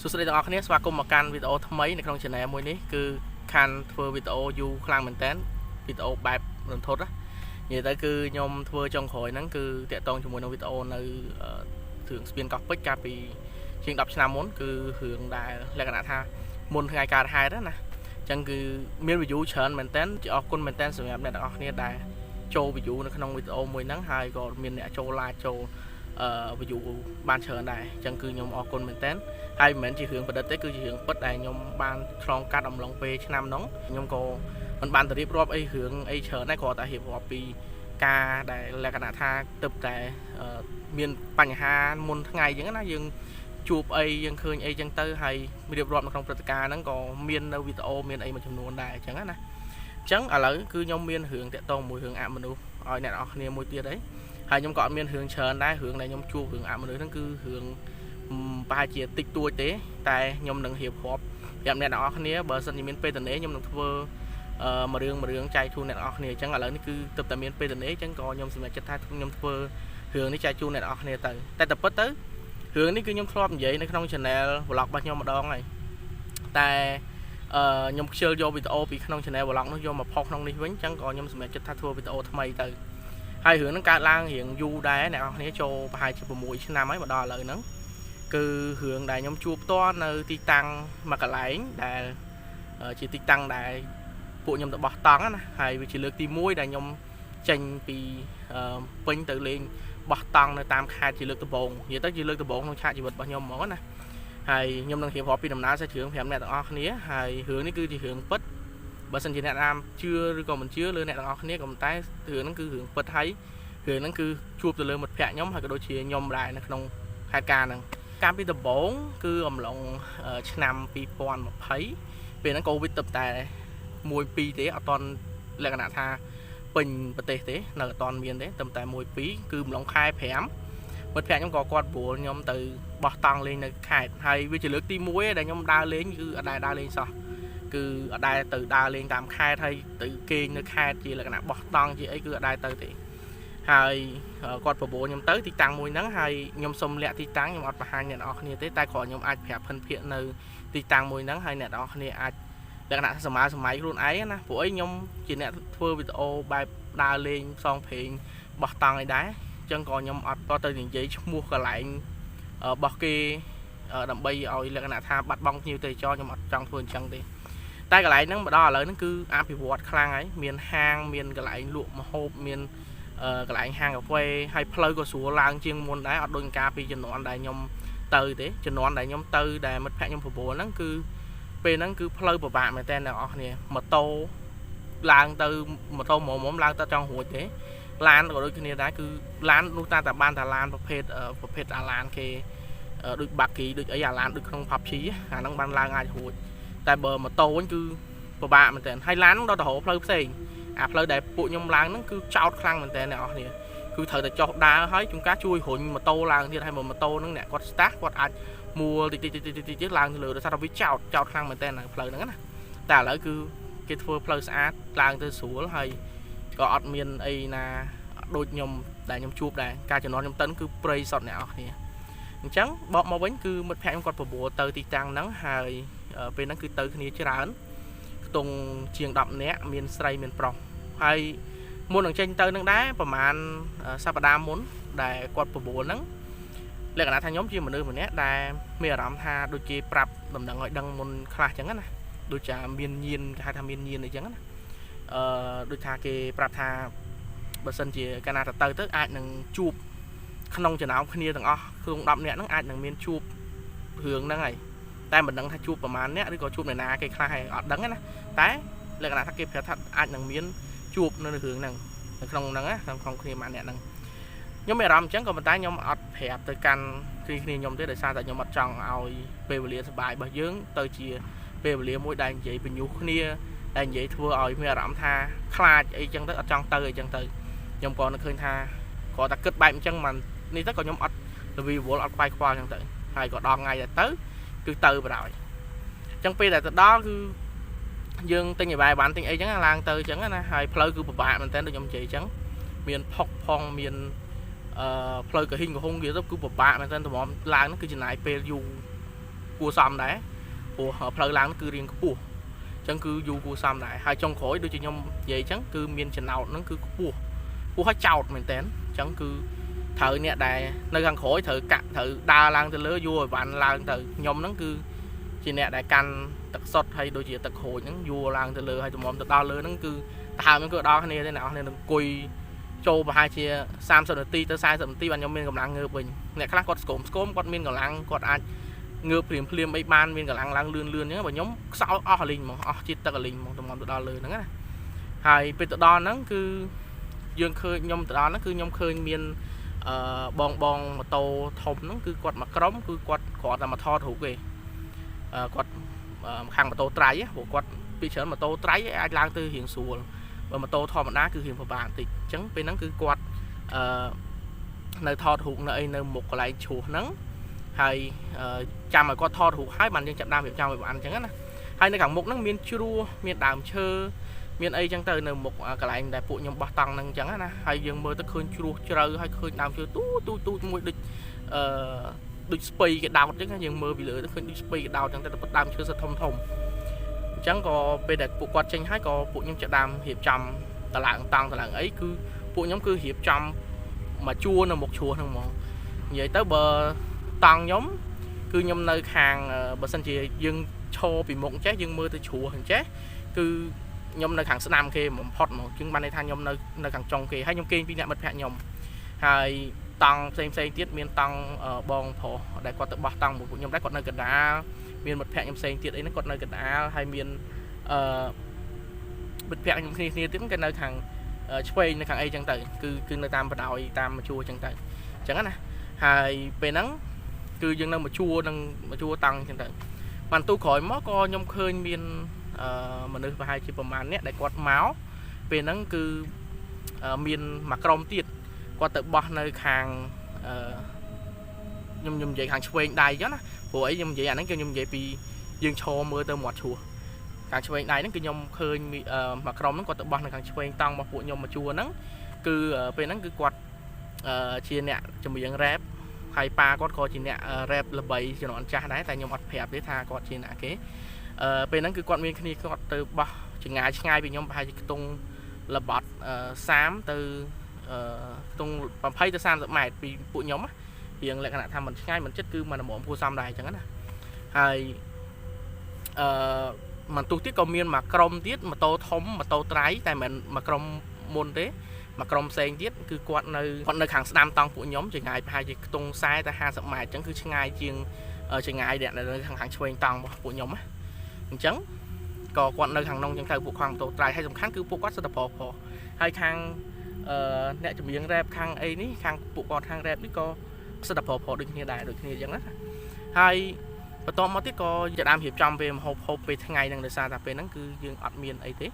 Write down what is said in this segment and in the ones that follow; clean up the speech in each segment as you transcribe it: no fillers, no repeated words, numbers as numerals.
សួស្តីទាំងអស់គ្នាស្វាគមន៍មកកាន់វីដេអូថ្មីនៅក្នុង channel មួយនេះគឺខានធ្វើវីដេអូយូរខ្លាំងមែនតើវីដេអូបែបរន្ធត់ណានិយាយទៅគឺខ្ញុំធ្វើចុងក្រោយហ្នឹងគឺតាក់ទងជាមួយនឹងវីដេអូនៅរឿងស្ពានកោះពេជ្រកាលពីជាង10ឆ្នាំមុនគឺរឿងដែលលក្ខណៈថាមុនថ្ងៃកើតហេតុណាអញ្ចឹងគឺមាន view ច្រើនមែនតើជាអរគុណមែនតើសម្រាប់អ្នកទាំងអស់គ្នាដែលចូល view នៅក្នុងវីដេអូមួយហ្នឹងហើយក៏មានអ្នកចូល like ចូលview បានច្រើនដែរអញ្ចឹងគឺខ្ញុំអរគុណមែនតើហើយមិនមែនជារឿងប្រឌិតទេគឺជារឿងពិតដែលខ្ញុំបានឆ្លងកាត់អំឡុងពេលឆ្នាំហ្នឹងខ្ញុំក៏មិនបានទៅរៀបរាប់អីរឿងអីច្រើនដែរគ្រាន់តែរៀបរាប់ពីការដែលលក្ខណៈថាទើបតែមានបញ្ហាមុនថ្ងៃអញ្ចឹងណាយើងជួបអីយើងឃើញអីចឹងទៅហើយរៀបរាប់នៅក្នុងព្រឹត្តិការណ៍ហ្នឹងក៏មាននៅវីដេអូមានអីមួយចំនួនដែរអញ្ចឹងណាអញ្ចឹងឥឡូវគឺខ្ញុំមានរឿងតាក់ទងមួយរឿងអមនុស្សឲ្យអ្នកនរគ្នាមួយទៀតអីហើយខ្ញុំក៏អត់មានរឿងច្រើនដែររឿងដែលខ្ញុំជួបរឿងអមនុស្សហ្នឹងគឺរឿងប្រហែលជាតិចតួចទេតែខ្ញុំនឹងរៀបរាប់ប្រាប់អ្នកនរគ្នាបើសិនជាមានពេលតនេខ្ញុំនឹងធ្វើអឺមួយរឿងមួយរឿងចែកជូនអ្នកនរគ្នាអញ្ចឹងឥឡូវនេះគឺទើបតែមានពេលតនេអញ្ចឹងក៏ខ្ញុំសម្រេចចិត្តថាខ្ញុំធ្វើរឿងនេះចែកជូនអ្នកនរគ្នាទៅតែតែពិតទៅរឿងនេះគឺខ្ញុំធ្លាប់និយាយនៅក្នុង channel vlog របស់ខ្ញុំម្ដងហើយតែអឺខ្ញុំខ្ជិលយកវីដេអូពីក្នុង channel vlog នោះយកមកផុសក្នុងនេះវិញអញ្ចឹងក៏ខ្ញុំសម្រេចចិត្តថាធ្វើវីដេអូថ្មីទៅហើយរឿងហ្នឹងកើតឡើងរៀងយូរដែរអ្នកនរគ្នាចូលប្រហែលជា6ឆ្នាំហើយមកដល់ឥឡូវហ្នឹងគឺរឿងដែលខ្ញុំជួបផ្ទាល់នៅទីតាំងមួយកន្លែងដែលជាទីតាំងដែលពួកខ្ញុំទៅបោះតង់ណាហើយវាជាលើកទី1ដែលខ្ញុំចេញពីពេញទៅលេងបោះតង់នៅតាមខេត្តជាលើកដំបូងនិយាយទៅជាលើកដំបូងក្នុងឆាកជីវិតរបស់ខ្ញុំហ្មងណាហើយខ្ញុំនឹងរៀបរាប់ពីដំណើរសាច់រឿងប្រាប់អ្នកទាំងអស់គ្នាហើយរឿងនេះគឺជារឿងពិតបើសិនជាអ្នកណាជឿឬក៏មិនជឿលើអ្នកទាំងអស់គ្នាក៏ប៉ុន្តែរឿងហ្នឹងគឺរឿងពិតហើយរឿងហ្នឹងគឺជួបទៅលើមិត្តភ័ក្តិខ្ញុំហើយក៏ដូចជាខ្ញុំដែរនៅក្នុងហេតុការណ៍ហ្នឹងកាលពីដំបូងគឺអំឡុងឆ្នាំ2020ពេលហ្នឹងកូវីដទើបតែ1 2ទេអត់ទាន់លក្ខណៈថាពេញប្រទេសទេនៅអត់ទាន់មានទេត្រឹមតែ1 2គឺអំឡុងខែ5មិត្តភ័ក្តិខ្ញុំក៏គាត់ព្រួលខ្ញុំទៅបោះតង់លេងនៅខេត្តហើយវាជាលើកទី1ដែលខ្ញុំដើរលេងគឺអត់ដែលដើរលេងសោះគឺអត់ដែលទៅដើរលេងតាមខេត្តហើយទៅគេងនៅខេត្តជាលក្ខណៈបោះតង់ជាអីគឺអត់ដែលទៅទេហើយគាត់ប្របួលខ្ញុំទៅទីតាំងមួយហ្នឹងហើយខ្ញុំសុំលាក់ទីតាំងខ្ញុំអត់បង្ហាញអ្នកនរគ្នាទេតែគ្រាន់ខ្ញុំអាចប្រាប់ភិនភាកនៅទីតាំងមួយហ្នឹងហើយអ្នកនរគ្នាអាចលក្ខណៈសម័យសម័យខ្លួនឯងណាព្រោះអីខ្ញុំជាអ្នកធ្វើវីដេអូបែបដើរលេងផ្សងព្រេងបោះតង់អីដែរអញ្ចឹងក៏ខ្ញុំអត់តទៅនិយាយឈ្មោះកន្លែងរបស់គេដើម្បីឲ្យលក្ខណៈថាបាត់បង់ភ្ញៀវទេសចរខ្ញុំអត់ចង់ធ្វើអញ្ចឹងទេតែកន្លែងហ្នឹងមកដល់ឥឡូវហ្នឹងគឺអភិវឌ្ឍខ្លាំងហើយមានហាងមានកន្លែងលក់ម្ហូបមានកន្លែងហាងកាហ្វេហើយផ្លូវក៏ស្រួលឡើងជាងមុនដែរអត់ដូចកាលពីជំនាន់ដែលខ្ញុំទៅទេជំនាន់ដែលខ្ញុំទៅដែលមិត្តភក្តិខ្ញុំប្របួលហ្នឹងគឺពេលហ្នឹងគឺផ្លូវពិបាកមែនតើអ្នកនរគ្នាម៉ូតូឡើងទៅម៉ូតូមុំមុំឡើងទៅចង់រួចទេឡានក៏ដូចគ្នាដែរគឺឡាននោះតាតែបានតែឡានប្រភេទប្រភេទអាឡានគេដូច buggy ដូចអីអាឡានដូចក្នុង PUBG អាហ្នឹងបានឡើងអាចរួចតែបើម៉ូតូវិញគឺពិបាកមែនតើហើយឡានហ្នឹងដល់ទៅរកផ្លូវផ្សេងអាផ្លូវដែលពួកខ្ញុំឡើងហ្នឹងគឺចោតខ្លាំងមែនតើអ្នកនរគ្នាគឺត្រូវតែចុះដើរហើយជួនកាលជួយរុញម៉ូតូឡើងទៀតហើយបើម៉ូតូហ្នឹងអ្នកគាត់ស្តាស់គាត់អាចមួលតិចតិចតិចតិចតិចឡើងទៅលើដោយសារតែវាចោតចោតខ្លាំងមែនតើនៅផ្លូវហ្នឹងណាតែឥឡូវគឺគេធ្វើផ្លូវស្អាតឡើងទៅស្រួលហើយក៏អត់មានអីណាដូចខ្ញុំដែលខ្ញុំជួបដែរការជំនាន់ខ្ញុំតិនគឺព្រៃសតអ្នកនរគ្នាអញ្ចឹងបកមកវិញគឺមិត្តភក្តិខ្ញុំគាត់ប្របួលទៅទីតាំងហ្នឹងហើយពេលហ្នឹងគឺទៅគ្នាច្រើនខ្ទង់ជាង10នាក់មានស្រីមានប្រុសហើយមុននឹងចេញទៅនឹងដែរប្រហែលសប្តាហ៍មុនដែលគាត់ប្របួលហ្នឹងលក្ខណៈថាខ្ញុំជាមនុស្សម្នាក់ដែលមានអារម្មណ៍ថាដូចគេប្រាប់ដំណឹងឲ្យដឹងមុនខ្លះអញ្ចឹងណាដូចជាមានញៀនគេហៅថាមានញៀនអីចឹងណាអឺដូចថាគេប្រាប់ថាបើសិនជាកាលណាទៅទៅអាចនឹងជួបក្នុងចំណោមគ្នាទាំងអស់ក្នុង10នាក់ហ្នឹងអាចនឹងមានជួបរឿងហ្នឹងហើយតែមិនដឹងថាជួបប្រហែលអ្នកឬក៏ជួបនរណាគេខ្លះហើយអត់ដឹងណាតែលក្ខណៈថាគេប្រាប់ថាអាចនឹងមានជួបនៅរឿងហ្នឹងនៅក្នុងហ្នឹងណាក្នុងគ្នាមួយអ្នកហ្នឹងខ្ញុំមានអារម្មណ៍អញ្ចឹងក៏ប៉ុន្តែខ្ញុំអត់ប្រាប់ទៅកាន់គ្នាគ្នាខ្ញុំទេដោយសារតែខ្ញុំអត់ចង់ឲ្យពេលវេលាសប្បាយរបស់យើងទៅជាពេលវេលាមួយដែលនិយាយបញ្ញុះគ្នាដែលនិយាយធ្វើឲ្យមានអារម្មណ៍ថាខ្លាចអីចឹងទៅអត់ចង់ទៅអីចឹងទៅខ្ញុំក៏នឹកឃើញថាគ្រាន់តែគិតបែបអញ្ចឹងមិននេះទៅក៏ខ្ញុំអត់រវីវល់អត់ខ្វាយខ្វល់អញ្ចឹងទៅហើយក៏ដល់ថ្ងៃទៅគឺទៅបណ្ដោយអញ្ចឹងពេលដែលទៅដល់គឺយើងទិញអីបាយបានទិញអីចឹងឡើងទៅអញ្ចឹងណាហើយផ្លូវគឺពិបាកមែនតើដូចខ្ញុំនិយាយអញ្ចឹងមានផុកផងមាន អឺផ្លូវកហ៊ីងកហុងគេទៅគឺពិបាកមែនទែនតម្រាំឡើងហ្នឹងគឺចំណាយពេលយូរគួ គួរសមដែរព្រោះផ្លូវឡើងគឺរៀងខ្ពស់អញ្ចឹងគឺយូរគួរសមដែរហើយចុងក្រោយដូចជាខ្ញុំនិយាយអញ្ចឹងគឺមានចំណោតហ្នឹងគឺខ្ពស់ខ្ពស់ហើយចោតមែនតើអញ្ចឹងគឺត្រូវអ្នកដែលនៅខាងក្រោយត្រូវកាក់ត្រូវដើរឡើងទៅលើយួរឲ្យបានឡើងទៅខ្ញុំហ្នឹងគឺជាអ្នកដែលកាន់ទឹកសុទ្ធហើយដូចជាទឹកក្រូចហ្នឹងយួរឡើងទៅលើហើយតម្រាំទៅដល់លើហ្នឹងគឺទៅហើមហ្នឹងគឺដល់គ្នាទេអ្នកនរគ្នានឹងអង្គុយចូលប្រហែលជា30នាទីទៅ40នាទីបាទខ្ញុំមានកម្លាំងងើបវិញអ្នកខ្លះគាត់ស្គមស្គមគាត់មានកម្លាំងគាត់អាចងើបភ្លាមភ្លាមអីបានមានកម្លាំងឡើងលឿនលឿនអញ្ចឹងបើខ្ញុំខ្សោយអស់អាលីងហ្មងអស់ជាតិទឹកអាលីងហ្មងតម្រាំទៅដល់លើហ្នឹងណាហើយពេលទៅដល់ហ្នឹងគឺយើងឃើញខ្ញុំទៅដល់ហ្នឹងគឺខ្ញុំឃើញមានអឺបងបងម៉ូតូធំហ្នឹងគឺគាត់មកក្រុមគឺគាត់គ្រាន់តែមកថតរូបទេគាត់ខាងម៉ូតូត្រៃព្រោះគាត់ពីច្រើនម៉ូតូត្រៃអាចឡើងទៅរៀងស្រួលបើម៉ូតូធម្មតាគឺរៀងពិបាកបន្តិចអញ្ចឹងពេលហ្នឹងគឺគាត់អឺនៅថតរូបនៅអីនៅមុខកន្លែងជ្រោះហ្នឹងហើយចាំឲ្យគាត់ថតរូបហើយបានយើងចាប់ដើមរៀបចំឲ្យបានអញ្ចឹងណាហើយនៅខាងមុខហ្នឹងមានជ្រោះមានដើមឈើមានអីចឹងទៅនៅមុខកន្លែងដែលពួកខ្ញុំបោះតង់ហ្នឹងអញ្ចឹងណាហើយយើងមើលទៅឃើញជ្រោះជ្រៅហើយឃើញដើមឈើទូទូទូមួយដូចអឺដូចស្ពៃគេដោតអញ្ចឹងយើងមើលពីលើទៅឃើញដូចស្ពៃគេដោតអញ្ចឹងតែដើមឈើសិតធំធំអញ្ចឹងក៏ពេលដែលពួកគាត់ចេញហើយក៏ពួកខ្ញុំចាប់ដើមរៀបចំតឡើងតង់តឡើងអីគឺពួកខ្ញុំគឺរៀបចំមកជួរនៅមុខជ្រោះហ្នឹងហ្មងនិយាយទៅបើតង់ខ្ញុំគឺខ្ញុំនៅខាងបើសិនជាយើងឈរពីមុខចេះយើងមើលទៅជ្រោះអញ្ចេះគឺខ្ញុំនៅខាងស្ដាំគេបំផុតហ្មងជាងបានន័យថាខ្ញុំនៅខាងចុងគេហើយខ្ញុំគេងពីអ្នកមិត្តភក្តិខ្ញុំហើយតង់ផ្សេងផ្សេងទៀតមានតង់បងប្រុសដែលគាត់ទៅបោះតង់មួយពួកខ្ញុំដែរគាត់នៅកណ្ដាលមានមិត្តភក្តិខ្ញុំផ្សេងទៀតអីហ្នឹងគាត់នៅកណ្ដាលហើយមានអឺមិត្តភក្តិខ្ញុំគ្នាគ្នាទៀតគេនៅខាងឆ្វេងនៅខាងអីចឹងទៅគឺនៅតាមបដោយតាមជួរចឹងទៅអញ្ចឹងណាហើយពេលហ្នឹងគឺយើងនៅមួយជួរនឹងមួយជួរតង់ចឹងទៅបានទូក្រោយមកក៏ខ្ញុំឃើញមានអឺមនុស្សប្រហែលជាប្រហែលអ្នកដែលគាត់មកពេលហ្នឹងគឺមានមួយក្រុមទៀតគាត់ទៅបោះនៅខាងអឺខ្ញុំនិយាយខាងឆ្វេងដៃចឹងណាព្រោះអីខ្ញុំនិយាយអាហ្នឹងគឺខ្ញុំនិយាយពីយើងឈរមើលទៅមាត់ជ្រោះខាងឆ្វេងដៃហ្នឹងគឺខ្ញុំឃើញមួយក្រុមហ្នឹងគាត់ទៅបោះនៅខាងឆ្វេងតង់របស់ពួកខ្ញុំមកជួរហ្នឹងគឺពេលហ្នឹងគឺគាត់ជាអ្នកចម្រៀងរ៉េបហើយប៉ាគាត់ក៏ជាអ្នករ៉េបល្បីជំនាន់ចាស់ដែរតែខ្ញុំអត់ប្រាប់ទេថាគាត់ជាអ្នកគេអឺពេលហ្នឹងគឺគាត់មានគ្នាគាត់ទៅបោះចងាយឆ្ងាយពីខ្ញុំប្រហែលជាខ្ទង់ល្បត់30ទៅខ្ទង់20ទៅ30ម៉ែត្រពីពួកខ្ញុំរៀងលក្ខណៈថាមិនឆ្ងាយមិនជិតគឺមិនល្មមគួរសមដែរអញ្ចឹងណាហើយអឺមិនទុះទៀតក៏មានមួយក្រុមទៀតម៉ូតូធំម៉ូតូត្រៃតែមិនមួយក្រុមមុនទេមួយក្រុមផ្សេងទៀតគឺគាត់នៅខាងស្ដាំតង់ពួកខ្ញុំចម្ងាយប្រហែលជាខ្ទង់40ទៅ50ម៉ែត្រអញ្ចឹងគឺឆ្ងាយជាងចម្ងាយដែលនៅខាងឆ្វេងតង់របស់ពួកខ្ញុំណាអញ្ចឹងក៏គាត់នៅខាងក្នុងអញ្ចឹងទៅពួកខាងម៉ូតូត្រៃហើយសំខាន់គឺពួកគាត់សិតតែប្រុសប្រុសហើយខាងអឺអ្នកចម្រៀងរ៉េបខាងអីនេះខាងពួកគាត់ខាងរ៉េបនេះក៏សិតតែប្រុសប្រុសដូចគ្នាដែរដូចគ្នាអញ្ចឹងណាហើយបន្ទាប់មកទៀតក៏จะដើមរៀបចំពេលមហូបហូបពេលថ្ងៃហ្នឹងដោយសារតែពេលហ្នឹងគឺយើងអត់មានអីទេ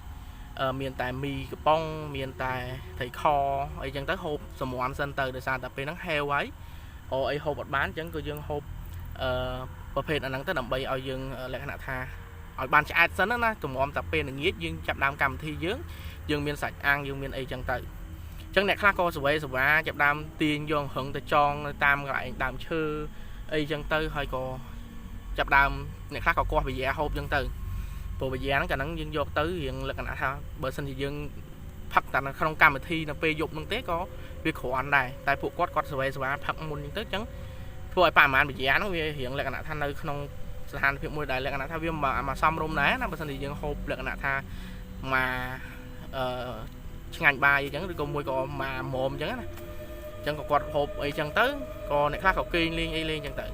មានតែមីកំប៉ុងមានតែត្រីខអីចឹងទៅហូបសម្រាន់សិនទៅដោយសារតែពេលហ្នឹងហេវហើយអូអីហូបអត់បានអញ្ចឹងក៏យើងហូបអឺប្រភេទអាហ្នឹងទៅដើម្បីឲ្យយើងលក្ខណៈថាឲ្យបានឆ្អែតសិនណាទម្រាំតែពេលល្ងាចយើងចាប់ដើមកម្មវិធីយើងយើងមានសាច់អាំងយើងមានអីចឹងទៅអញ្ចឹងអ្នកខ្លះក៏សវេសវ៉ាចាប់ដើមទាញយករឹងទៅចងនៅតាមកន្លែងដើមឈើអីចឹងទៅហើយក៏ចាប់ដើមអ្នកខ្លះក៏គាស់វិយាហូបចឹងទៅព្រោះវិយាហ្នឹងកាលហ្នឹងយើងយកទៅរៀងលក្ខណៈថាបើសិនជាយើងផឹកតែនៅក្នុងកម្មវិធីនៅពេលយប់ហ្នឹងទេក៏វាគ្រាន់ដែរតែពួកគាត់គាត់សវេសវ៉ាផឹកមុនចឹងទៅអញ្ចឹងធ្វើឲ្យបរិមាណវិយាហ្នឹងវារៀងលក្ខណៈថានៅក្នុងស្ថានភាពមួយដែលលក្ខណៈថាវាមកសមរម្យដែរណាបើសិនជាយើងហូបលក្ខណៈថាមកអឺឆ្ងាញ់បាយអញ្ចឹងឬក៏មួយក៏មកមុំអញ្ចឹងណាអញ្ចឹងក៏គាត់ហូបអីចឹងទៅក៏អ្នកខ្លះក៏គេងលេងអីលេងអញ្ចឹងទៅ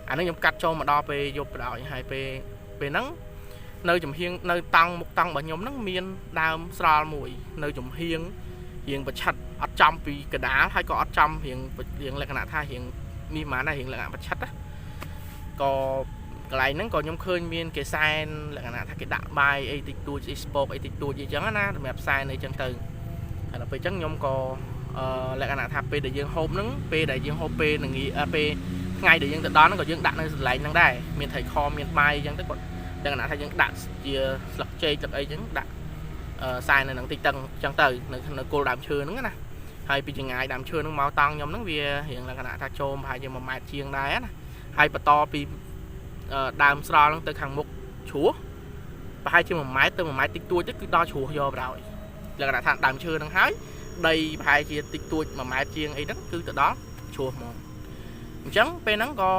អានេះខ្ញុំកាត់ចូលមកដល់ពេលយប់បណ្ដោយហើយពេលពេលហ្នឹងនៅចំហៀងនៅតង់មុខតង់របស់ខ្ញុំហ្នឹងមានដើមស្រល់មួយនៅចំហៀងរៀងប្រឆិតអត់ចំពីកដាលហើយក៏អត់ចំរៀងរៀងលក្ខណៈថារៀងនេះហ្មងណារៀងលក្ខណៈប្រឆិតណាក៏កន្លែងហ្នឹងក៏ខ្ញុំឃើញមានគេសែនលក្ខណៈថាគេដាក់បាយអីតិចតួចអីស្ពកអីតិចតួចអីចឹងណាសម្រាប់សែនអីចឹងទៅហើយដល់ពេលចឹងខ្ញុំក៏អឺលក្ខណៈថាពេលដែលយើងហូបហ្នឹងពេលដែលយើងហូបពេលនឹងពេលថ្ងៃដែលយើងទៅដល់ហ្នឹងក៏យើងដាក់នៅកន្លែងហ្នឹងដែរមានត្រីខមានបាយអីចឹងទៅគាត់លក្ខណៈថាយើងដាក់ជាស្លឹកចេកស្លឹកអីចឹងដាក់សែននៅហ្នឹងតិចតឹងចឹងទៅនៅគល់ដើមឈើហ្នឹងណាហើយពីចងាយដើមឈើហ្នឹងមកតង់ខ្ញុំហ្នឹងវារៀងលក្ខណៈថាចូលប្រហែលជា1ម៉ែត្រជាងដែរណាហើយបន្តពី ដើមស្រល់ហ្នឹងទៅខាងមុខជ្រោះប្រហែលជា1ម៉ែត្រទៅ1ម៉ែត្រតិចតួចទៅគឺដល់ជ្រោះយកបណ្ដោយលក្ខណៈថាដើមឈើហ្នឹងហើយដីប្រហែលជាតិចតួច1ម៉ែត្រជាងអីហ្នឹងគឺទៅដល់ជ្រោះហ្មងអញ្ចឹងពេលហ្នឹងក៏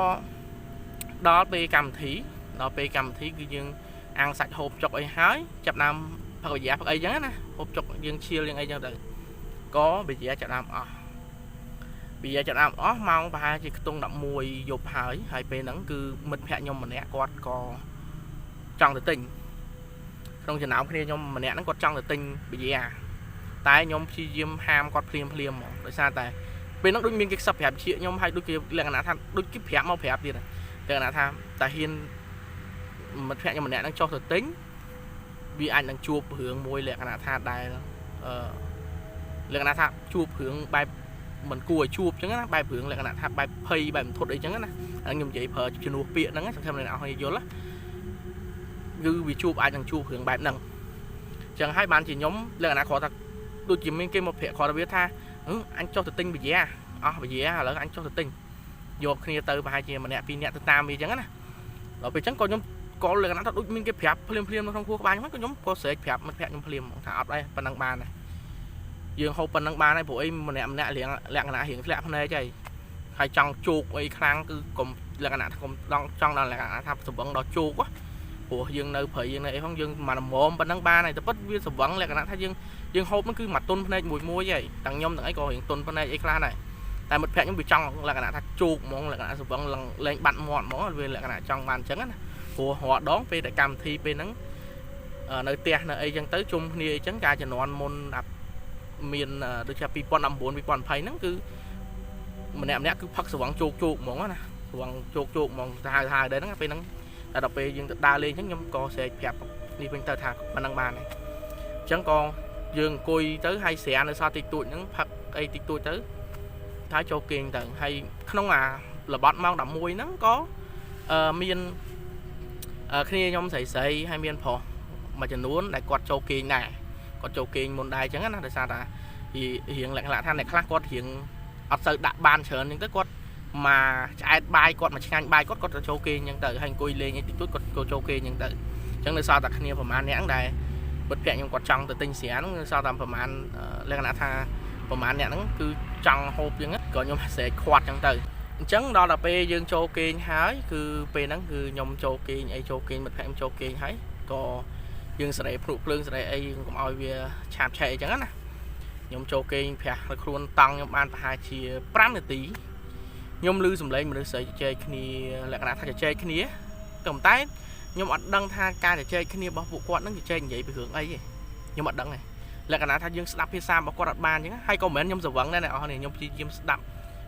ដល់ពេលកម្មវិធីដល់ពេលកម្មវិធីគឺយើងអាំងសាច់ហូបចុកអីហើយចាប់ដើមផឹកវិយាផឹកអីចឹងណាហូបចុកយើងឈៀលយើងអីចឹងទៅក៏វិយាចាប់ដើមអស់វិយាចាប់ដើមអស់ម៉ោងប្រហែលជាខ្ទង់11យប់ហើយហើយពេលហ្នឹងគឺមិត្តភក្តិខ្ញុំម្នាក់គាត់ក៏ចង់ទៅទិញក្នុងចំណោមគ្នាខ្ញុំម្នាក់ហ្នឹងគាត់ចង់ទៅទិញវិយាតែខ្ញុំព្យាយាមហាមគាត់ភ្លាមភ្លាមហ្មងដោយសារតែពេលហ្នឹងដូចមានគេខ្សឹបប្រាប់ជាខ្ញុំហើយដូចគេលក្ខណៈថាដូចគេប្រាប់មកប្រាប់ទៀតលក្ខណៈថាតែហ៊ានមិត្តភក្តិខ្ញុំម្នាក់ហ្នឹងចុះទៅទិញវាអាចនឹងជួបរឿងមួយលក្ខណៈថាដែលអឺលក្ខណៈថាជួបរឿងបែបមិនគួរឲ្យជួបអញ្ចឹងណាបែបរឿងលក្ខណៈថាបែបភ័យបែបមិនធត់អីចឹងណាខ្ញុំនិយាយប្រើជំនួសពាក្យហ្នឹងសង្ឃឹមអ្នកនរយល់គឺវាជួបអាចនឹងជួបរឿងបែបហ្នឹងអញ្ចឹងហើយបានជាខ្ញុំលក្ខណៈគ្រាន់ថាដូចជាមានគេមកប្រាប់គ្រាន់តែវាថាអញចុះទៅទិញបយាអស់បយាឥឡូវអញចុះទៅទិញយកគ្នាទៅប្រហែលជាម្នាក់ពីរនាក់ទៅតាមវាអញ្ចឹងណាដល់ពេលអញ្ចឹងក៏ខ្ញុំក៏លក្ខណៈថាដូចមានគេប្រាប់ភ្លាមភ្លាមនៅក្នុងខួរក្បាលខ្ញុំក៏ខ្ញុំក៏ស្រែកប្រាប់មិត្តភក្តិខ្ញុំភ្លាមថាអត់អីប៉ុណ្ណឹងបានដែរយើងហូបប៉ុណ្ណឹងបានហើយព្រោះអីម្នាក់ម្នាក់រៀងលក្ខណៈរៀងធ្លាក់ភ្នែកហើយហើយចង់ជោគអីខ្លាំងគឺកុំលក្ខណៈថាកុំដល់ចង់ដល់លក្ខណៈថាសវឹងដល់ជោគព្រោះយើងនៅព្រៃយើងនៅអីផងយើងមកល្មមប៉ុណ្ណឹងបានហើយតែពិតវាសវឹងលក្ខណៈថាយើងយើងហូបហ្នឹងគឺមកទុនភ្នែកមួយមួយហើយទាំងខ្ញុំទាំងអីក៏រៀងទុនភ្នែកអីខ្លះដែរតែមិត្តភក្តិខ្ញុំវាចង់លក្ខណៈថាជោគហ្មងលក្ខណៈសវឹងលែងបាត់មាត់ហ្មងវាលក្ខណៈចង់បានអញ្ចឹងណាព្រោះរាល់ដងពេលតែកម្មវិធីពេលហ្នឹងនៅផ្ទះនៅអីចឹងទៅជុំគ្នាអីចឹងការជំនាន់មុនមានដូចជា2019 2020ហ្នឹងគឺម្នាក់ម្នាក់គឺផឹកស្វងជោគជោគហ្មងណាស្វងជោគជោគហ្មងទៅហៅហៅដែរហ្នឹងពេលហ្នឹងតែដល់ពេលយើងទៅដើរលេងចឹងខ្ញុំក៏ស្រែកប្រាប់នេះវិញទៅថាប៉ុណ្ណឹងបានហើយអញ្ចឹងក៏យើងអង្គុយទៅហើយស្រានៅសល់តិចតួចហ្នឹងផឹកអីតិចតួចទៅហើយចូលគេងទៅហើយក្នុងអាល្បត់ម៉ោង11ហ្នឹងក៏មានគ្នាខ្ញុំស្រីស្រីហើយមានប្រុសមួយចំនួនដែលគាត់ចូលគេងដែរគាត់ចូលគេងមុនដែរអញ្ចឹងណាដោយសារតែរៀងលក្ខណៈថាអ្នកខ្លះគាត់រៀងអត់សូវដាក់បានច្រើនអញ្ចឹងទៅគាត់មកឆ្អែតបាយគាត់មកឆ្ងាញ់បាយគាត់គាត់ទៅចូលគេងអញ្ចឹងទៅហើយអង្គុយលេងអីតិចតួចគាត់ក៏ចូលគេងអញ្ចឹងទៅអញ្ចឹងនៅសល់តែគ្នាប្រហែលអ្នកដែរមិត្តភក្តិខ្ញុំគាត់ចង់ទៅទិញស្រាហ្នឹងនៅសល់តែប្រហែលលក្ខណៈថាប្រហែលអ្នកហ្នឹងគឺចង់ហូបអញ្ចឹងក៏ខ្ញុំស្រែកខាត់អញ្ចឹងទៅអញ្ចឹងដល់ដល់ពេលយើងចូលគេងហើយគឺពេលហ្នឹងគឺខ្ញុំចូលគេងអីចូលគេងមិត្តភក្តិខ្ញុំចូលគេងហើយក៏យើងសេរីភ្នក់ភ្លើងសេរីអីកុំឲ្យវាឆាបឆេះអីចឹងណាខ្ញុំចូលគេងប្រាស់នៅខ្លួនតង់ខ្ញុំបានប្រហែលជា5នាទីខ្ញុំឮសំឡេងមនុស្សស្រីជជែកគ្នាលក្ខណៈថាជជែកគ្នាក៏ប៉ុន្តែខ្ញុំអត់ដឹងថាការជជែកគ្នារបស់ពួកគាត់ហ្នឹងជជែកនិយាយពីរឿងអីទេខ្ញុំអត់ដឹងទេលក្ខណៈថាយើងស្ដាប់ភាសារបស់គាត់អត់បានអញ្ចឹងហើយក៏មិនមែនខ្ញុំស្រវឹងដែរអ្នកនរខ្ញុំព្យាយាមស្ដាប់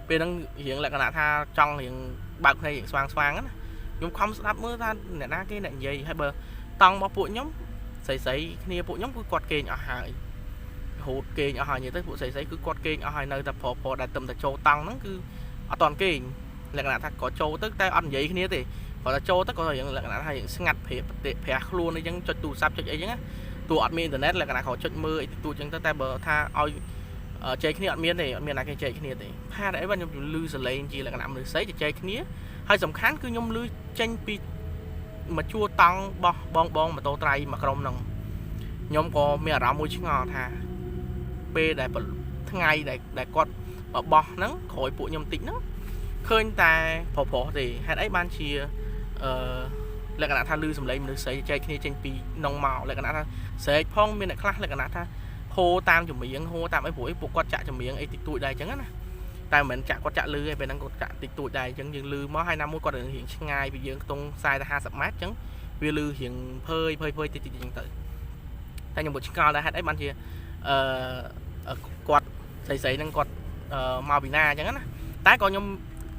ពេលហ្នឹងរៀងលក្ខណៈថាចង់រៀងបើកភ្នែករៀងស្វាងស្វាងណាខ្ញុំខំស្ដាប់មើលថាអ្នកណាគេអ្នកនិយាយហើយបើតង់របស់ពួកខ្ញុំស្រីស្រីគ្នាពួកខ្ញុំគឺគាត់គេងអស់ហើយរហូតគេងអស់ហើយនិយាយទៅពួកស្រីស្រីគឺគាត់គេងអស់ហើយនៅតែប្រុសប្រុសដែលទឹមតែចូលតង់ហ្នឹងគឺអត់តន់គេងលក្ខណៈថាក៏ចូលទៅតែអត់និយាយគ្នាទេគាត់តែចូលទៅក៏រៀងលក្ខណៈថារៀងស្ងាត់ព្រាប្រាស់ខ្លួនអីចឹងចុចទូរស័ព្ទចុចអីចឹងណាទោះអត់មានអ៊ីនធឺណិតលក្ខណៈគាត់ចុចមើលអីទូចឹងទៅតែបើថាឲ្យចែកគ្នាអត់មានទេអត់មានណាគេចែកគ្នាទេផាតអីបាទខ្ញុំឮសលេងជាលក្ខណៈមនុស្សស្រីចែកគ្នាហើយសំខាន់គឺខ្ញុំឮចេញពីមកជួរតង់បោះបងបងម៉ូតូត្រៃមួយក្រុមហ្នឹងខ្ញុំក៏មានអារម្មណ៍មួយឆ្ងល់ថាពេលដែលថ្ងៃដែលគាត់បោះហ្នឹងក្រោយពួកខ្ញុំតិចហ្នឹងឃើញតែប្រុសប្រុសទេហេតុអីបានជាអឺលក្ខណៈថាឮសំឡេងមនុស្សស្រីចែកគ្នាចេញពីនងមកលក្ខណៈថាស្រែកផងមានអ្នកខ្លះលក្ខណៈថាហូរតាមចម្រៀងហូរតាមអីព្រោះអីពួកគាត់ចាក់ចម្រៀងអីតិចតួចដែរអញ្ចឹងណាតែមិនមែនចាក់គាត់ចាក់លឺឯពេលហ្នឹងគាត់ចាក់តិចតួចដែរអញ្ចឹងយើងលឺមកហើយណាមួយគាត់រៀងឆ្ងាយពីយើងខ្ទង់40ទៅ50ម៉ែត្រអញ្ចឹងវាលឺរៀងភើយភើយភើយតិចតិចអញ្ចឹងទៅតែខ្ញុំក៏ឆ្ងល់ដែរហេតុអីបានជាអឺគាត់ស្រីស្រីហ្នឹងគាត់មកពីណាអញ្ចឹងណាតែក៏ខ្ញុំ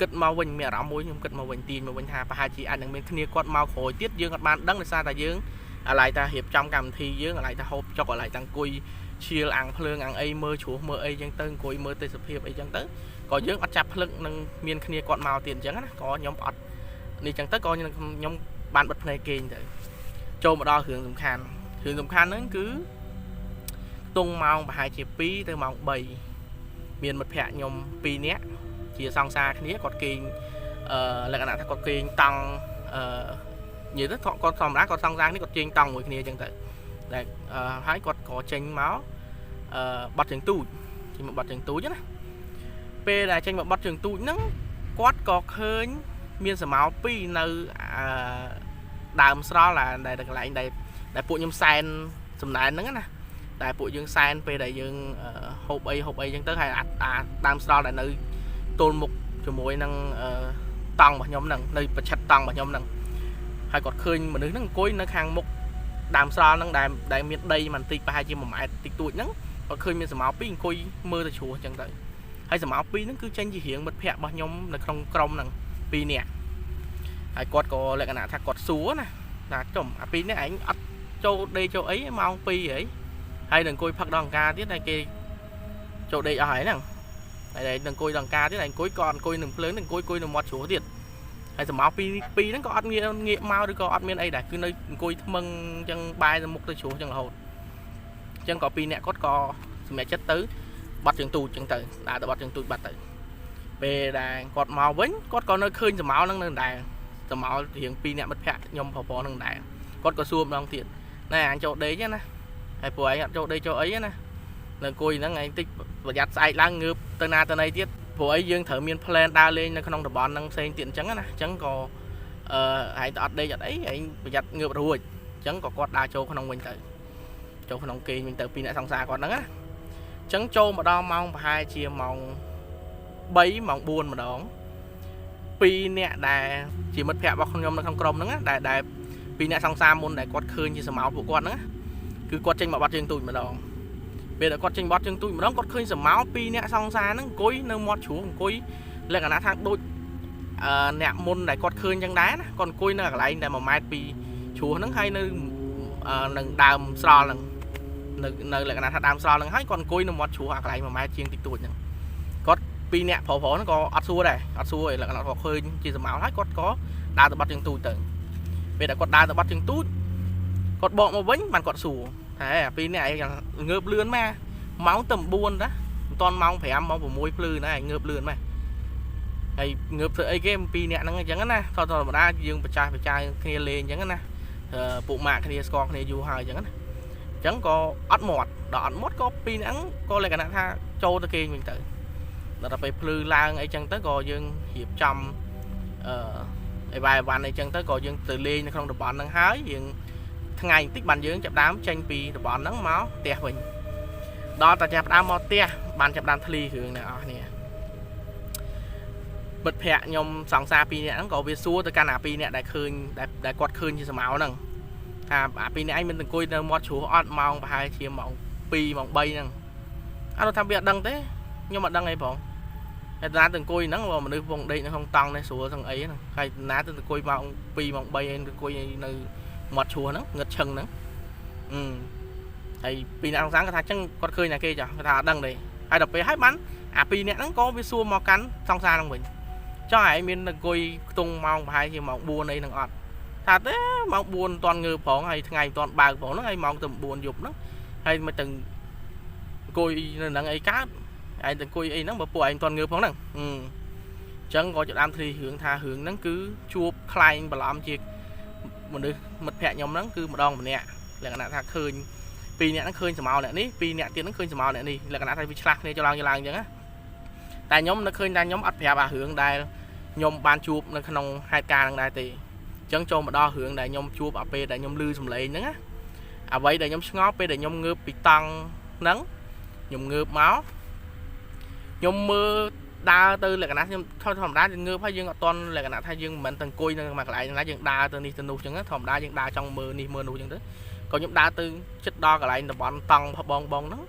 គិតមកវិញមានអារម្មណ៍មួយខ្ញុំគិតមកវិញទាញមកវិញថាប្រហែលជាអាចនឹងមានគ្នាគាត់មកក្រោយទៀតយើងអត់បានដឹងដោយសារតែយើងអាឡ័យតារៀបចំកម្មវិធីយើងអាឡ័យតាហូបចុកអាឡ័យតាអង្គុយឈៀលអាំងភ្លើងអាំងអីមើលជ្រោះមើលអីចឹងទៅអង្គុយមើលទេសភាពអីចឹងទៅក៏យើងអត់ចាប់ភ្លឹកនឹងមានគ្នាគាត់មកទៀតអញ្ចឹងណាក៏ខ្ញុំអត់នេះចឹងទៅក៏ខ្ញុំបានបិទភ្នែកគេងទៅចូលមកដល់រឿងសំខាន់រឿងសំខាន់ហ្នឹងគឺទងម៉ោងប្រហែលជា2ទៅម៉ោង3មានមិត្តភ័ក្តិខ្ញុំ2នាក់ជាសង្សារគ្នាគាត់គេងអឺលក្ខណៈថាគាត់គេងតង់ អឺនិយាយទៅគាត់ធម្មតាគាត់សង្សារនេះគាត់ជេងតង់មួយគ្នាអញ្ចឹងទៅដែលហើយគាត់ក៏ចេញមកអឺបត់ជើងទូចចេញមកបត់ជើងទូចណាពេលដែលចេញមកបត់ជើងទូចហ្នឹងគាត់ក៏ឃើញមានសមោពីរនៅអឺដើមស្រល់ដែលកន្លែងដែលដែលពួកខ្ញុំសែនសំណែនហ្នឹងណាតែពួកយើងសែនពេលដែលយើងហូបអីហូបអីចឹងទៅហើយអាដើមស្រល់ដែលនៅទល់មុខជាមួយនឹងតង់របស់ខ្ញុំហ្នឹងនៅប្រឆិតតង់របស់ខ្ញុំហ្នឹងហើយគាត់ឃើញមនុស្សហ្នឹងអង្គុយនៅខាងមុខដើមស្រល់ហ្នឹងដែលដែលមានដីបន្តិចប្រហែលជា1ម៉ែត្រតិចតួចហ្នឹងគាត់ឃើញមានសមោពីរអង្គុយមើលទៅជ្រោះចឹងទៅហើយសមោពីរហ្នឹងគឺចេញជារៀងមិត្តភ័ក្តិរបស់ខ្ញុំនៅក្នុងក្រុមហ្នឹងពីរនាក់ហើយគាត់ក៏លក្ខណៈថាគាត់សួរណាថាចំអាពីរនាក់ឯងអត់ចូលដេកចូលអីម៉ោង2ហីហើយនឹងអង្គុយផឹកដល់អង្ការទៀតហើយគេចូលដេកអស់ហើយហ្នឹងហើយនឹងអង្គុយដល់អង្ការទៀតហើយអង្គុយក៏អង្គុយនឹងភ្លើងនឹងអង្គុយអង្គុយនឹងមាត់ជ្រោះទៀតហើយសមោពីរពីរហ្នឹងក៏អត់ងាកងាកមកឬក៏អត់មានអីដែរគឺនៅអង្គុយថ្មឹងអញ្ចឹងបែរទៅមុខទៅជ្រោះអញ្ចឹងរហូតអញ្ចឹងក៏ពីរនាក់គាត់ក៏សម្រេចចិត្តទៅបាត់ជើងទូចអញ្ចឹងទៅដើរទៅបាត់ជើងទូចបាត់ទៅពេលដែលគាត់មកវិញគាត់ក៏នៅឃើញសមោហ្នឹងនៅដែរសមោរៀងពីរនាក់មិត្តភក្តិខ្ញុំប្រុសៗហ្នឹងដែរគាត់ក៏សួរម្ដងទៀតណែអញចូលដេកណាហើយពួកឯងអត់ចូលដេកចូលអីណានៅអង្គុយហ្នឹងឯងតិចប្រយ័ត្នស្អែកឡើងងើបទៅណាទៅណីទៀតព្រោះអីយើងត្រូវមាន plan ដើរលេងនៅក្នុងតំបន់ហ្នឹងផ្សេងទៀតអញ្ចឹងណាអញ្ចឹងក៏អឺឯងទៅអត់ដេកអត់អីឯងប្រយ័ត្នងើបរួចអញ្ចឹងក៏គាត់ដើរចូលក្នុងវិញទៅចូលក្នុងគេងវិញទៅពីរអ្នកសង្សារគាត់ហ្នឹងណាអញ្ចឹងចូលមកដល់ម៉ោងប្រហែលជាម៉ោង3ម៉ោង4ម្ដងពីរអ្នកដែលជាមិត្តភ័ក្តិរបស់ខ្ញុំនៅក្នុងក្រុមហ្នឹងណាដែលដែលពីរអ្នកសង្សារមុនដែលគាត់ឃើញជាសមោពួកគាត់ហ្នឹងណាគឺគាត់ចេញមកបាត់ជើងទូចម្ដងពេលដែលគាត់ចេញបាត់ជើងទូចម្ដងគាត់ឃើញសមោពីរអ្នកសង្សារហ្នឹងអង្គុយនៅមាត់ជ្រោះអង្គុយលក្ខណៈថាដូចអឺអ្នកមុនដែលគាត់ឃើញចឹងដែរណាគាត់អង្គុយនៅកន្លែងដែល1ម៉ែត្រពីជ្រោះហ្នឹងហើយនៅនឹងដើមស្រល់ហ្នឹងនៅនៅលក្ខណៈថាដើមស្រល់ហ្នឹងហើយគាត់អង្គុយនៅមាត់ជ្រោះអាកន្លែង1ម៉ែត្រជាងតិចតួចហ្នឹងគាត់ពីរអ្នកប្រុសៗហ្នឹងក៏អត់សួរដែរអត់សួរឯលក្ខណៈគាត់ឃើញជាសមោហើយគាត់ក៏ដើរទៅបាត់ជើងទូចទៅពេលដែលគាត់ដើរទៅបាត់ជើងទូចគាត់បកមកវិញបានគាត់សួរថាអាពីរនេះឯងងើបលឿនមកម៉ោងទៅ9តាមិនតាន់ម៉ោង5ម៉ោង6ភ្លឺណាឯងងើបលឿនមកហើយងើបធ្វើអីគេពីរអ្នកហ្នឹងអញ្ចឹងណាធម្មតាយើងបច្ចាស់បច្ចាយគ្នាលេងអញ្ចឹងណាពួកម៉ាក់គ្នាស្គាល់គ្នាយូរហើយអញ្ចឹងណាអញ្ចឹងក៏អត់មាត់ដល់អត់មាត់ក៏ពីរអ្នកហ្នឹងក៏លក្ខណៈថាចូលទៅគេងវិញទៅដល់ទៅពេលភ្លឺឡើងអីចឹងទៅក៏យើងរៀបចំអឺអីវ៉ៃអីវ៉ាន់អីចឹងទៅក៏យើងទៅលេងនៅក្នុងតំបន់ហ្នឹងហើយយើងថ្ងៃបន្តិចបានយើងចាប់ដើមចេញពីតំបន់ហ្នឹងមកផ្ទះវិញដល់តែចាប់ដើមមកផ្ទះបានចាប់ដើមធ្លីរឿងអ្នកនរគ្នាមិត្តភ័ក្ដិខ្ញុំសង្សារពីរនាក់ហ្នឹងក៏វាសួរទៅកាន់អាពីរនាក់ដែលឃើញដែលគាត់ឃើញជាសមោហ្នឹងថាអាពីរនាក់ឯងមិនអង្គុយនៅមាត់ជ្រោះអត់ម៉ោងប្រហែលជាម៉ោង2ម៉ោង3ហ្នឹងអត់ថាវាអត់ដឹងទេខ្ញុំអត់ដឹងអីផងហើយតាទៅអង្គុយហ្នឹងបើមនុស្សវងដេកនៅក្នុងតង់នេះស្រួលទាំងអីហ្នឹងហើយណាទៅអង្គុយម៉ោង2ម៉ោង3អីអង្គុយនៅមាត់ជ្រោះហ្នឹងងឹតឈឹងហ្នឹងអឺហើយពីរនាក់សង្សារគាត់ថាចឹងគាត់ឃើញតែគេចាគាត់ថាអត់ដឹងទេហើយដល់ពេលហើយបានអាពីរនាក់ហ្នឹងក៏វាសួរមកកាន់សង្សារហ្នឹងវិញចង់ឲ្យមានអង្គុយខ្ទង់ម៉ោងប្រហែលជាម៉ោង4អីហ្នឹងអត់ថាទេម៉ោង4មិនទាន់ងើបផងហើយថ្ងៃមិនទាន់បើកផងហ្នឹងហើយម៉ោងទៅ9យប់ហ្នឹងហើយមិនទៅអង្គុយនៅហ្នឹងអីកើតឯងទៅអង្គុយអីហ្នឹងបើពួកឯងមិនទាន់ងើបផងហ្នឹងអញ្ចឹងក៏ចាប់ដើមធ្លីរឿងថារឿងហ្នឹងគឺជួបខ្លែងបន្លំជាមនុស្សមិត្តភ័ក្ដិខ្ញុំហ្នឹងគឺម្ដងម្នាក់លក្ខណៈថាឃើញពីរនាក់ហ្នឹងឃើញសមោអ្នកនេះពីរនាក់ទៀតហ្នឹងឃើញសមោអ្នកនេះលក្ខណៈថាវាឆ្លាស់គ្នាចឡើងចឡើងអញ្ចឹងណាតែខ្ញុំនៅឃើញតែខ្ញុំអត់ប្រាប់អារឿងដែលខ្ញុំបានជួបនៅក្នុងហេតុការណ៍ហ្នឹងដែរទេអញ្ចឹងចូលមកដល់រឿងដែលខ្ញុំជួបអាពេលដែលខ្ញុំឮសំឡេងហ្នឹងណាអ្វីដែលខ្ញុំឆ្ងល់ពេលដែលខ្ញុំងើបពីតង់ហ្នឹងខ្ញុំងើបមកខ្ញុំមើលដើរទៅលក្ខណៈខ្ញុំធម្មតាយើងងើបហើយយើងអត់តន់លក្ខណៈថាយើងមិនមែនទៅអង្គុយនៅមួយកន្លែងណាយើងដើរទៅនេះទៅនោះអញ្ចឹងធម្មតាយើងដើរចង់មើលនេះមើលនោះអញ្ចឹងទៅក៏ខ្ញុំដើរទៅចិត្តដល់កន្លែងតំបន់តង់បងបងហ្នឹង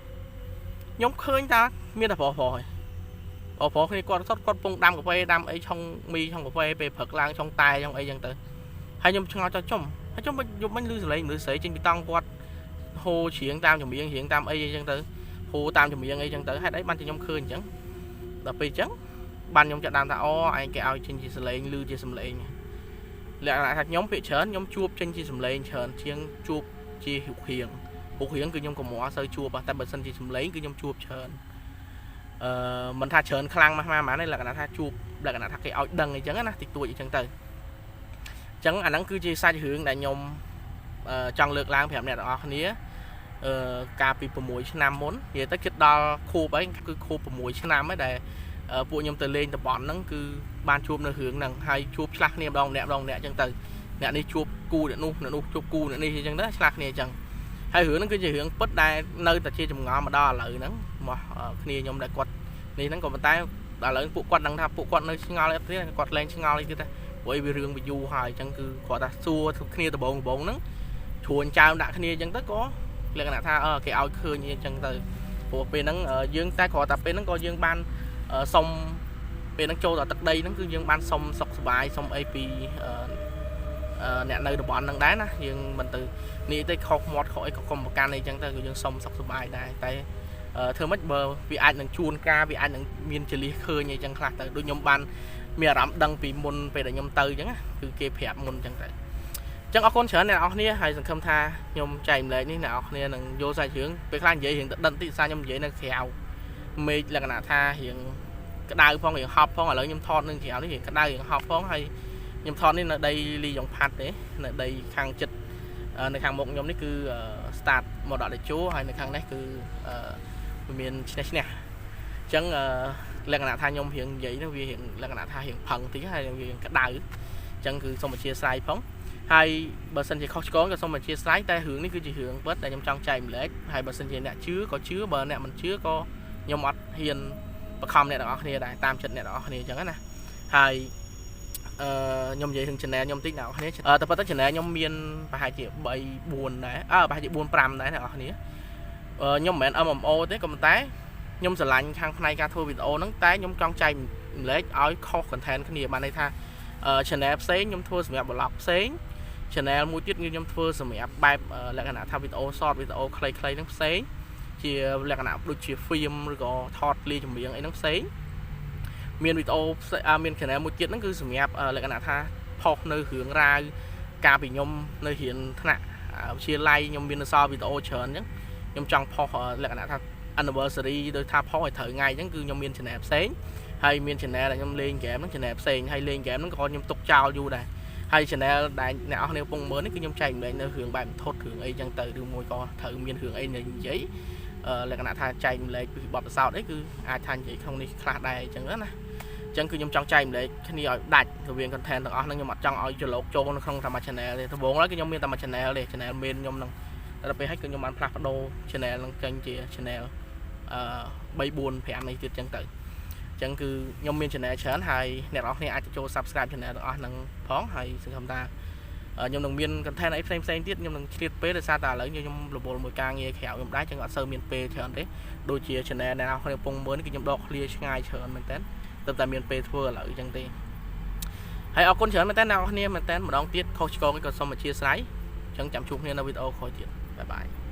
ខ្ញុំឃើញថាមានតែប្រុសប្រុសហើយប្រុសប្រុសគ្នាគាត់សុទ្ធគាត់ពងដាំកាហ្វេដាំអីឆុងមីឆុងកាហ្វេពេលព្រឹកឡើងឆុងតែឆុងអីអញ្ចឹងទៅហើយខ្ញុំឆ្ងល់ចុះចំហើយចុះយប់មិញឮសលេងមនុស្សស្រីចេញពីតង់គាត់ហូរច្រៀងតាមចម្រៀងច្រៀងតាមអីអញ្ចឹងទៅហូរតាមចម្រៀងអីចឹងទៅហេតុអីបានជាខ្ញុំឃើញអញ្ចឹងដល់ពេលអញ្ចឹងបានខ្ញុំចាប់ដើមថាអូឯងគេឲ្យចេញជាសលេងឮជាសំឡេងលក្ខណៈថាខ្ញុំភាគច្រើនខ្ញុំជួបចេញជាសំឡេងច្រើនជាងជួបជារូបរាងរូបរាងគឺខ្ញុំកម្រសូវជួបតែបើសិនជាសំឡេងគឺខ្ញុំជួបច្រើនអឺមិនថាច្រើនខ្លាំងម៉ាស់ម៉ាស់ហ្មងទេលក្ខណៈថាជួបលក្ខណៈថាគេឲ្យដឹងអីចឹងណាតិចតួចអីចឹងទៅអញ្ ចឹងអាហ្នឹងគឺជាសាច់រឿងដែលខ្ញុំចង់លើកឡើងប្រាប់អ្នកទាំងអស់គ្នាអឺកាលពី6ឆ្នាំមុននិយាយទៅគិតដល់ខួបហើយគឺខួប6ឆ្នាំហើយដែលពួកខ្ញុំទៅលេងតំបន់ហ្នឹងគឺបានជួបនៅរឿងហ្នឹងហើយជួបឆ្លាស់គ្នាម្ដងម្នាក់ម្ដងម្នាក់អញ្ចឹងទៅអ្នកនេះជួបគូអ្នកនោះអ្នកនោះជួបគូអ្នកនេះអញ្ចឹងទៅឆ្លាស់គ្នាអញ្ចឹងហើយរឿងហ្នឹងគឺជារឿងពិតដែលនៅតែជាចម្ងល់មកដល់ឥឡូវហ្នឹងមកគ្នាខ្ញុំដែលគាត់នេះហ្នឹងក៏ប៉ុន្តែដល់ឥឡូវពួកគាត់ដឹងថាពួកគាត់នៅឆ្ងល់អត់ទេគាត់លែងឆ្ងល់អីទៀតទេព្រោះអីវារឿងវាយូរហើយអញ្ចឹងគឺគាត់ថាសួរគ្នាដបងដបងហ្នឹងជ្រួញចើមដាក់គ្នាអញ្ចឹងទៅក៏លក្ខណៈថាគេឲ្យឃើញអញ្ចឹងទៅព្រោះពេលហ្នឹងយើងតែគ្រាន់តែពេលហ្នឹងក៏យើងបានសុំពេលហ្នឹងចូលដល់ទឹកដីហ្នឹងគឺយើងបានសុំសុខសប្បាយសុំអីពីអ្នកនៅតំបន់ហ្នឹងដែរណាយើងមិនទៅនេះទេខុសមាត់ខុសអីក៏កុំប្រកាន់អីចឹងទៅគឺយើងសុំសុខសប្បាយដែរតែធ្វើម៉េចបើវាអាចនឹងជួនកាលវាអាចនឹងមានចលះឃើញអីចឹងខ្លះទៅដូចខ្ញុំបានមានអារម្មណ៍ដឹងពីមុនពេលដែលខ្ញុំទៅអញ្ចឹងគឺគេប្រាប់មុនអញ្ចឹងទៅចឹងអរគុណច្រើនអ្នកនរគ្នាហើយសង្ឃឹមថាខ្ញុំចែករំលែកនេះអ្នកនរគ្នានឹងយល់សាច់រឿងពេលខ្លះនិយាយរឿងទៅដិនតិចសារខ្ញុំនិយាយនៅក្រៅមេឃលក្ខណៈថារៀងក្តៅផងរៀងហប់ផងឥឡូវខ្ញុំថតនឹងក្រៅនេះរៀងក្តៅរៀងហប់ផងហើយខ្ញុំថតនេះនៅដីលីយ៉ុងផាត់ទេនៅដីខាងចិត្តនៅខាងមុខខ្ញុំនេះគឺ start មកដល់តេជោហើយនៅខាងនេះគឺមានឈ្នះឈ្នះអញ្ចឹងលក្ខណៈថាខ្ញុំរៀងនិយាយនោះវារៀងលក្ខណៈថារៀងផឹងតិចហើយវារៀងក្តៅអញ្ចឹងគឺសូមអធ្យាស្រ័យផងហើយបើសិនជាខុសឆ្គងក៏សូមអធ្យាស្រ័យតែរឿងនេះគឺជារឿងពិតដែលខ្ញុំចង់ចែករំលែកហើយបើសិនជាអ្នកជឿក៏ជឿបើអ្នកមិនជឿក៏ខ្ញុំអត់ហ៊ានបខំអ្នកទាំងអស់គ្នាដែរតាមចិត្តអ្នកទាំងអស់គ្នាអញ្ចឹងណាហើយអឺខ្ញុំនិយាយរឿង channel ខ្ញុំតិចអ្នកនរគ្នាតែប៉ុន្តែ channel ខ្ញុំមានប្រហែលជា3 4ដែរអើប្រហែលជា4 5ដែរអ្នកនរគ្នាខ្ញុំមិនមែន MMO ទេក៏ប៉ុន្តែខ្ញុំស្រឡាញ់ខាងផ្នែកការធ្វើវីដេអូហ្នឹងតែខ្ញុំចង់ចែករំលែកឲ្យខុស content គ្នាបានន័យថា channel ផ្សេងខ្ញុំធ្វើសម្រាប់ vlog ផ្សេង channel មួយទៀតគឺខ្ញុំធ្វើសម្រាប់បែបលក្ខណៈថាវីដេអូ short វីដេអូខ្លីៗហ្នឹងផ្សេងជាលក្ខណៈដូចជា film ឬក៏ថតលាចម្រៀងអីហ្នឹងផ្សេងមានវីដេអូមាន channel មួយទៀតហ្នឹងគឺសម្រាប់លក្ខណៈថាផុសនៅរឿងរ៉ាវកាលពីខ្ញុំនៅរៀនថ្នាក់វិទ្យាល័យខ្ញុំមានសល់វីដេអូច្រើនអញ្ចឹងខ្ញុំចង់ផុសលក្ខណៈថា anniversary ដោយថាផុសឲ្យត្រូវថ្ងៃអញ្ចឹងគឺខ្ញុំមាន channel ផ្សេងហើយមាន channel ដែលខ្ញុំលេង game ហ្នឹង channel ផ្សេងហើយលេង game ហ្នឹងក៏ខ្ញុំទុកចោលយូរដែរហើយ channel ដែលអ្នកនរគ្នាកំពុងមើលនេះគឺខ្ញុំចែករំលែកនៅរឿងបែបធត់រឿងអីចឹងទៅឬមួយក៏ត្រូវមានរឿងអីនិយាយលក្ខណៈថាចែករំលែកពីបទពិសោធន៍អីគឺអាចថានិយាយក្នុងនេះខ្លះដែរអញ្ចឹងណាអញ្ចឹងគឺខ្ញុំចង់ចែករំលែកគ្នាឲ្យដាច់រវាង content ទាំងអស់ហ្នឹងខ្ញុំអត់ចង់ឲ្យច្រឡូកចូលនៅក្នុងតែមួយ channel ទេដំបូងឡើយគឺខ្ញុំមានតែមួយ channel ទេ channel main ខ្ញុំហ្នឹងតែដល់ពេលហើយគឺខ្ញុំបានផ្លាស់ប្ដូរ channel ហ្នឹងចេញជា channel អឺ3 4 5នេះទៀតអញ្ចឹងទៅអញ្ចឹងគឺខ្ញុំមាន channel ច្រើនហើយអ្នកនរគ្នាអាចទៅចូល subscribe channel ទាំងអស់ហ្នឹងផងហើយសង្ឃឹមថាខ្ញុំនឹងមាន content អីផ្សេងផ្សេងទៀតខ្ញុំនឹងឆ្លៀតពេលដោយសារតែឥឡូវខ្ញុំរវល់មួយការងារក្រៅខ្ញុំដែរចឹងអត់សូវមានពេលច្រើនទេដូចជា channel អ្នកនរគ្នាកំពុងមើលនេះគឺខ្ញុំដក clear ឆ្ងាយច្រើនមែនតើទើបតែមានពេលធ្វើឥឡូវចឹងទេហើយអរគុណច្រើនមែនតើអ្នកនរគ្នាមែនតើម្ដងទៀតខុសឆ្គងក៏សូមអធ្យាស្រ័យចឹងចាំជួបគ្នានៅវីដេអូក្រោយទៀត bye bye.